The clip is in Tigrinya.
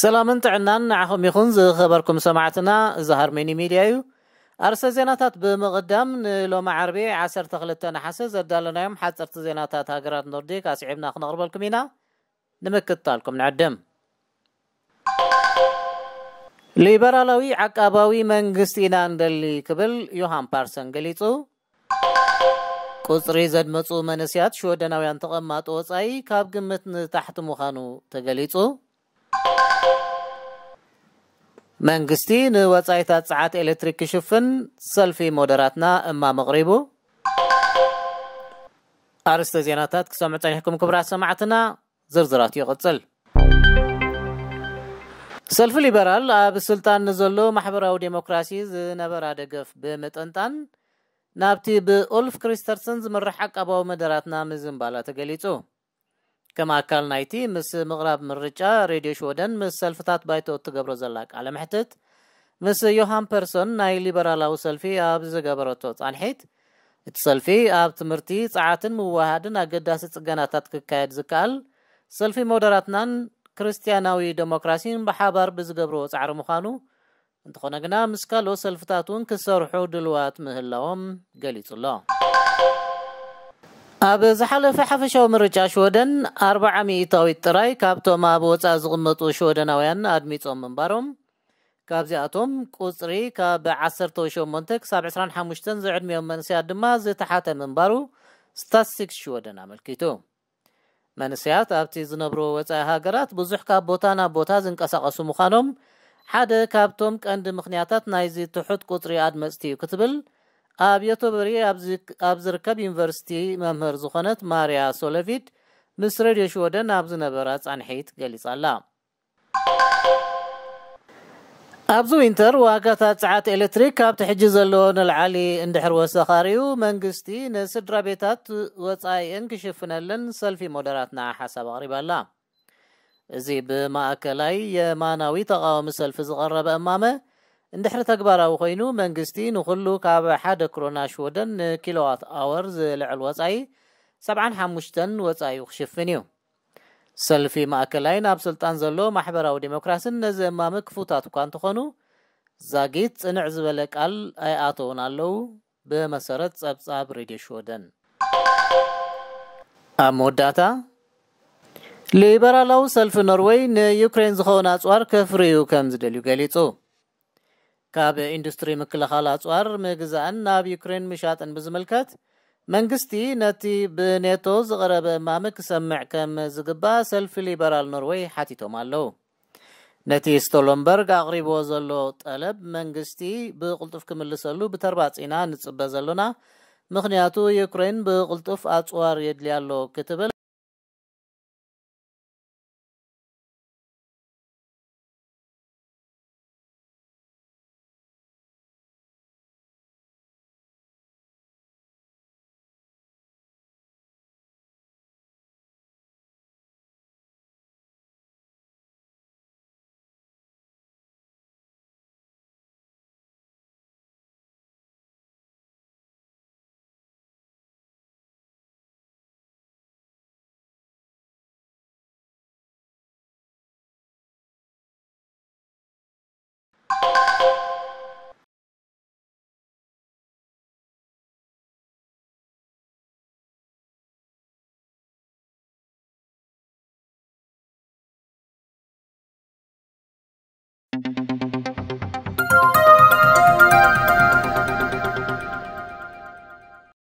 ሰላምን ጥዕናን ንዓኹም ይኹን ዝኸበርኩም ሰማዕትና። እዚ ሃርሜኒ ሚድያ እዩ። ኣርሰ ዜናታት ብምቕዳም፣ ንሎሚ ዓርቢ ዓሰርተ ክልተ ነሓሰ ዘዳለናዮም ሓፀርቲ ዜናታት ሃገራት ኖርዲክ ኣስዒብና ክነቕርበልኩም ኢና። ንምክትታልኩም ንዕድም። ሊበራላዊ ዓቃባዊ መንግስቲ ኢና እንደሊ ክብል ዮሃን ፓርሰን ገሊጹ። ቁጽሪ ዘድመጹ መንእስያት ሽወደናውያን ተቐማጦ ወጻኢ ካብ ግምት ንታሕቲ ምዃኑ ተገሊጹ። መንግስቲ ንወጻኢታት ጸዓት ኤሌክትሪክ ክሽፍን ሰልፊ ሞደራትና እማም ኣቕሪቡ። ኣርእስተ ዜናታት ክሰምዑ ጸኒሕኩም ክቡራት ሰማዕትና፣ ዝርዝራቱ ይቕጽል። ሰልፊ ሊበራል ኣብ ስልጣን ንዘሎ ማሕበራዊ ዴሞክራሲ ዝነበራ ደገፍ ብምጥንጣን ናብቲ ብኡልፍ ክሪስተርሰን ዝምራሕ ዓቃባዊ መደራትና ምዝንባላ ተገሊጹ። ከም ኣካል ናይቲ ምስ ምቕራብ ምርጫ ሬድዮ ሽወደን ምስ ሰልፍታት ባይቶ እትገብሮ ዘላ ቃለ መሕትት፣ ምስ ዮሃን ፐርሶን ናይ ሊበራላዊ ሰልፊ ኣብ ዝገበረቶ ጻንሒት፣ እቲ ሰልፊ ኣብ ትምህርቲ፣ ጸዓትን ምውሃድን ኣገዳሲ ጽገናታት ክካየድ ዝከኣል ሰልፊ ሞደራትናን ክርስትያናዊ ዴሞክራሲን ብሓባር ብዝገብርዎ ጻዕሪ ምዃኑ፣ እንተኾነ ግና ምስ ካልኦት ሰልፍታት እውን ክሰርሑ ድልዋት ምህላዎም ገሊጹ ኣሎ። ኣብ ዝሓለፈ ሓፈሻዊ ምርጫ ሽወደን ኣርብዓ ሚእታዊት ጥራይ ካብቶም ኣብ ወጻኢ ዝቕመጡ ሽወደናውያን ኣድሚጾም ምንባሮም፣ ካብዚኣቶም ቁጽሪ ካብ ዓሰርተ ሸሞንተ ክሳብ ዕስራን ሓሙሽተን ዝዕድሚኦም መንእሰያት ድማ ዝተሓተ ምንባሩ ስታትስቲክስ ሽወደን ኣመልኪቱ። መንእሰያት ኣብቲ ዝነብርዎ ወጻኢ ሃገራት ብዙሕ ካብ ቦታ ናብ ቦታ ዝንቀሳቐሱ ምዃኖም ሓደ ካብቶም ቀንዲ ምኽንያታት ናይዚ ትሑት ቁጽሪ ኣድመጽቲ እዩ ክትብል ኣብ ዮቶበሪ ኣብ ዝ-፣ ኣብ ዝርከብ ዩኒቨርሲቲ መምህር ዝኾነት ማርያ ሶለቪድ ምስ ሬድዮ ሽወደን ኣብ ዝነበራ ጻንሒት ገሊጻ ኣላ። ኣብዚ ዊንተር ዋጋታት ጸዓት ኤሌክትሪክ ካብቲ ሕጂ ዘለዎ ንላዕሊ እንድሕር ወሰኸ ኣርእዩ፣ መንግስቲ ንስድራ ቤታት ወጻኢአን ክሽፍነለን ሰልፊ ሞደራትና ሓሳብ ኣቕሪባ ኣላ። እዚ ብማእከላይ የማናዊ ተቓዋሚ ሰልፊ ዝቐረበ እማመ እንድሕሪ ተግባራዊ ኮይኑ፣ መንግስቲ ንኹሉ ካብ ሓደ ክሮና ሽወደን ንኪሎዋት ኣወር ዝልዕል ወጻኢ ሰብዓን ሓሙሽተን ወጻኢኡ ክሽፍን እዩ። ሰልፊ ማእከላይ ናብ ስልጣን ዘሎ ማሕበራዊ ዴሞክራስን ነዚ እማመ ክፉታት እኳ እንተኾኑ፣ ዛጊት ጽንዕ ዝበለ ቃል ኣይኣተውን ኣለዉ፣ ብመሰረት ጸብጻብ ሬድዮ ሽወደን። ኣብ መወዳእታ፣ ሊበራላዊ ሰልፊ ኖርወይ ንዩክሬን ዝኸውን ኣጽዋር ከፍርዩ ከም ዝደልዩ ገሊጹ። ካብ ኢንዱስትሪ ምክልኻል ኣጽዋር ምግዛእን ናብ ዩክሬን ምሻጥን ብዝምልከት፣ መንግስቲ ነቲ ብኔቶ ዝቐረበ እማመ ክሰምዕ ከም ዝግባእ ሰልፊ ሊበራል ኖርወይ ሓቲቶም ኣለዉ። ነቲ ስቶለንበርግ ኣቕሪብዎ ዘሎ ጠለብ መንግስቲ ብቕልጡፍ ክምልሰሉ ብተርባጽ ኢና ንጽበ ዘሎና፣ ምኽንያቱ ዩክሬን ብቕልጡፍ ኣጽዋር የድልያ ኣሎ ክትብል